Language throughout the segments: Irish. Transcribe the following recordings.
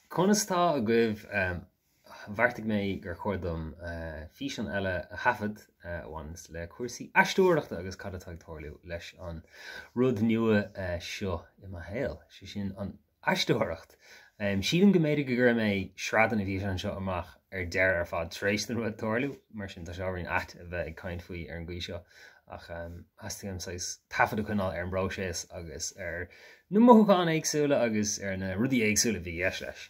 Conas tá agaibh? Bheartaigh mé gur chóir dom físeán eile a thaifead a bhaineanns le cúrsaí aisteoireachta agus cad atá ag tarlú leis an rud nua seo i mo shaol, sé sin an aisteoireacht. Sílim go mb'fhéidir go gcuirfidh mé sraith de na físeáin seo amach ar deireadh ar fad tar éis na rud tarlú, mar sin tá sé ábhairín ait a bheith ag caint faoi ar an gcaoi seo ach theastaigh uaim saghas taifead a choinneáil ar an bpróiseas agus ar na mothúcháin éagsúla agus ar na rudaí éagsúla a bhí i gceist leis.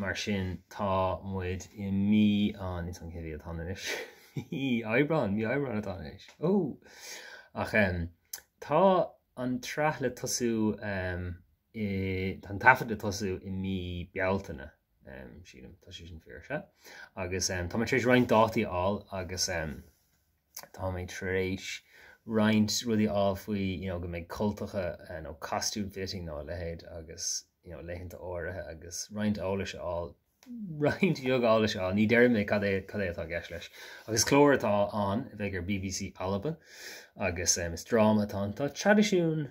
Mar sin tá muid i mí an, níl 's agam cé mhí atá ann anois, mí Aibreán, mí Aibreán atá ann anois, ó! Ach tá an tsraith le tosú i, tá an taifead le tosú i mí Bealtaine, sílim, tá sé sin fíor, sea. Agus tá mé tar éis roinnt dátaí a fháil agus tá mé tar éis roinnt rudaí a fháil faoi you know, go mbeidh cultacha nó costume fitting nó a leithéid agus you know, laethanta áirithe agus roinnt eolais a fháil roinnt bheag eolais a fháil, ní déarfaidh mé cad é cad é atá i gceist leis. Agus clár atá ann a bheidh ar BBC Alba agus um, is dráma atá ann. Tá traidisiún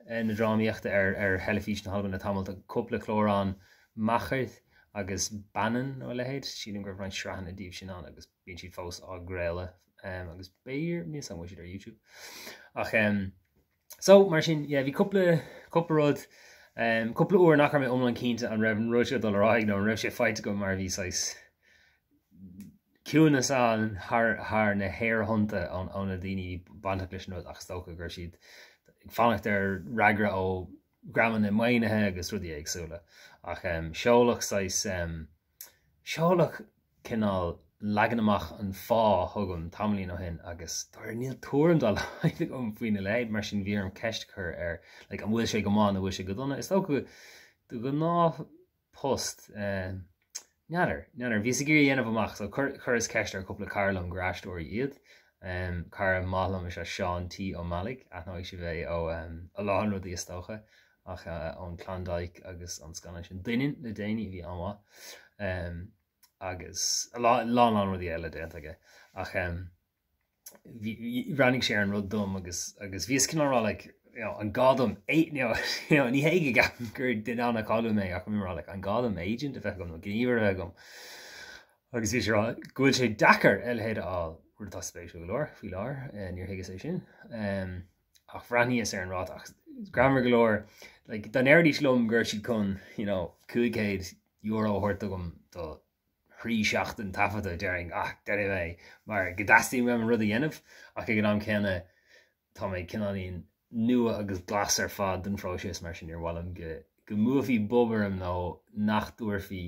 eh, na drámaíochta ar, ar theilifís na hAlban le tamall, tá cúpla clár ann Machairdh agus Banin nó a leithéid, sílim go raibh roinnt sraitheanna díobh sin ann agus bíonn siad fós á gcraoladh agus b'fhéidir, níl 's agam an bhfuil siad ar YouTube. Ach so mar sin yeah bhí cúpla cúpla rud cúpla uair nach raibh mé iomlán cinnte an raibh an rud seo ag dul ar aghaidh nó an raibh sé faighte agam mar bhí saghas ciúnas ann thar thar na haerthonnta ó ó na daoine a bhí bainteach leis an rud ach is dócha go raibh siad ag fanacht ar fhreagra ó dhreamanna maoinithe agus rudaí éagsúla. Ach seoladh saghas seoladh cineál leagan amach an phá chugam tamaillín ó shin agus dáiríre níl tuairim dá laghad agam faoina leithéid mar sin bhí orm ceist a chur ar like an bhfuil sé go maith nó an bhfuil sé go dona. Is dócha do ghnáth post. N'fheadar, n'fheadar. Bhíos ag iarraidh a dhéanamh amach so chuireas ceist ar chúpla cara liom gur aisteoirí iad. Cara maith liom is ea Seán T. Ó Meallaigh, aithneoidh sibh é ó a lán rudaí is dócha, ach ón Klondike agus an scannán sin Doineann le déanaí a bhí an-mhaith. Agus a lán lán rudaí eile déanta aige. Ach bhreathnaigh sé ar an rud dom agus agus bhíos cineál rá like you know an gá dom you know you know ní hé go gceapaim gur duine an-cháiliúil mé ach bhí mé rá like an gá dom agent a bheith agam nó gníomhaire a bheith agam agus bhí sé rá go bhfuil sé deacair a leithéid a fháil rud atá spéisiúil go leor faoi láthair eh, níor thuigeas é sin um, ach bhreathnaíos ar an ráta ach greannmhar go leor like dá ndéarfaidís liom go raibh siad chun you know 500 euro a thabhairt agam do thrí seachtain taifeadta, déarfainn, ah, déanfaidh mé mar go dteastaíonn uaim an rud a dhéanamh, ach ag an am céanna tá mé cineáilín nua agus glas ar fad don phróiseas, mar sin níor mhaith liom go go mbuailfí bob orm nó nach dtabharfaí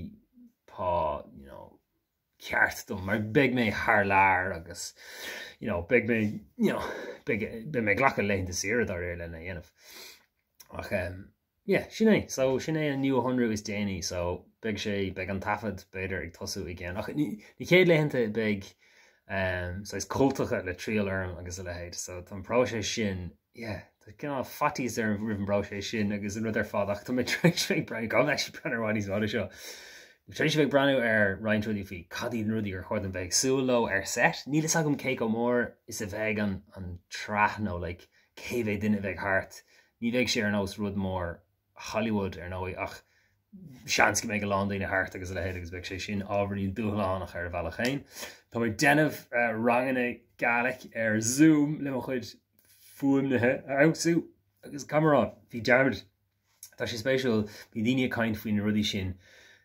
pá you know, ceart dom, mar beidh mé thar lear agus you know, beidh mé you know, beidh, beidh mé ag glacadh laethanta saoire dáiríre lena dhéanamh. Ach um, Yeah, sin é. So, sin é an nuashonrú is déanaí. So, beidh sé, beidh an taifead, b'fhéidir, ag tosú i gceann. Ach na chéad laethanta beidh um, saghas cultacha le triail orm agus a leithéid. So, tá an próiseas sin, yeah, tá cineál faitíos orm roimh an bpróiseas sin agus an rud ar fad ach tá mé tar éis bheith ag breathnú, gabh actually breathnú ar bhfad níos mó de seo. Tar éis bheith ag breathnú ar roinnt rudaí faoi cad iad na rudaí ar chóir dom bheith ag súil leo ar set. Níl fhios agam cé chomh mór is a bheidh an, an tsraith nó like, cé mhéad duine a bheidh thart. Ní bheidh sé ar nós rud mór Hollywood ar ndóigh ach seans go mbeidh a lán daoine thart agus a leithéid agus beidh sé sin ábhairín dúshlánach ar a bhealach féin. Tá mé ag déanamh ranganna Gaelic ar Zoom le mo chuid fuaimnithe a fheabhsú agus camarán, bhí dearmad. Tá sé spéisiúil, bíonn daoine ag caint faoi na rudaí sin,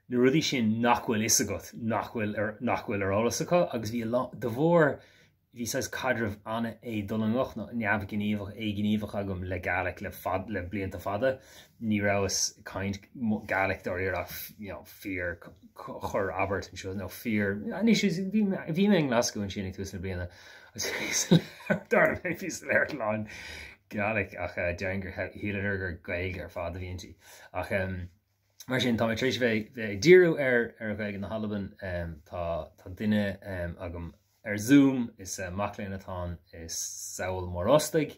na rudaí sin nach bhfuil fhios agat, nach bhfuil ar, nach bhfuil ar eolas acu agus bhí a lán, de bharr Bhí saghas caidreamh an-éadulaingeach nó neamhghníomhach, éighníomhach agam le Gaelic le fad, le blianta fada. Ní rabhas ag caint Gaelic dáiríre ach you know fíor chorr abairt anseo nó fíor, anois bhí bhí mé i nGlasgow ansin ag tús na bliana agus bhíos ag labhairt, dar ndóigh bhíos ag labhairt a lán Gaelic ach déarfainn gur shíleadar gur Gaeilge ar fad a bhí inti. Ach Mar sin, tá mé tar éis bheith ag díriú ar ar Ghaeilge na hAlban. Tá tá duine agam ar Zoom, is mac léinn atá ann, is Sabhal Mòr Ostaig,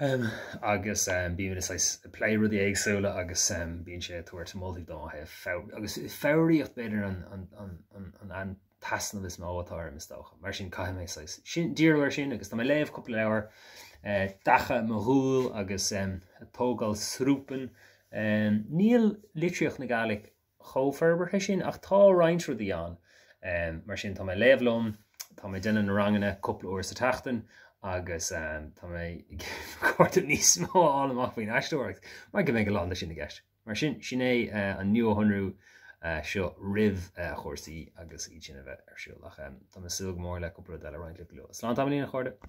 agus bímid saghas ag plé rudaí éagsúla agus bíonn sé ag tabhairt moltaí dom ó thaobh agus foghraíocht b'fhéidir an an an an an t-easnamh is mó atá orm is dócha. Mar sin caithfidh mé saghas sin díriú air sin agus tá mé ag léamh cúpla leabhar, Deacha mo Dhúl agus Ag Tógáil Srúpan. Níl litríocht na Gàidhlig chomh forbartha sin ach tá roinnt rudaí ann. Mar sin tá mé ag léamh liom, tá mé ag déanamh na ranganna cúpla uair sa tseachtain agus tá mé ag cuartú níos mó a fháil amach faoin aisteoireacht mar go mbeidh a lán de sin i gceist. Mar sin, sin é an nuashonrú seo roimh chúrsaí agus iad sin a bheith ar siúl ach tá mé ag súil go mór le cúpla rud eile a roinnt libh go luath. Slán tamaillín a chairde!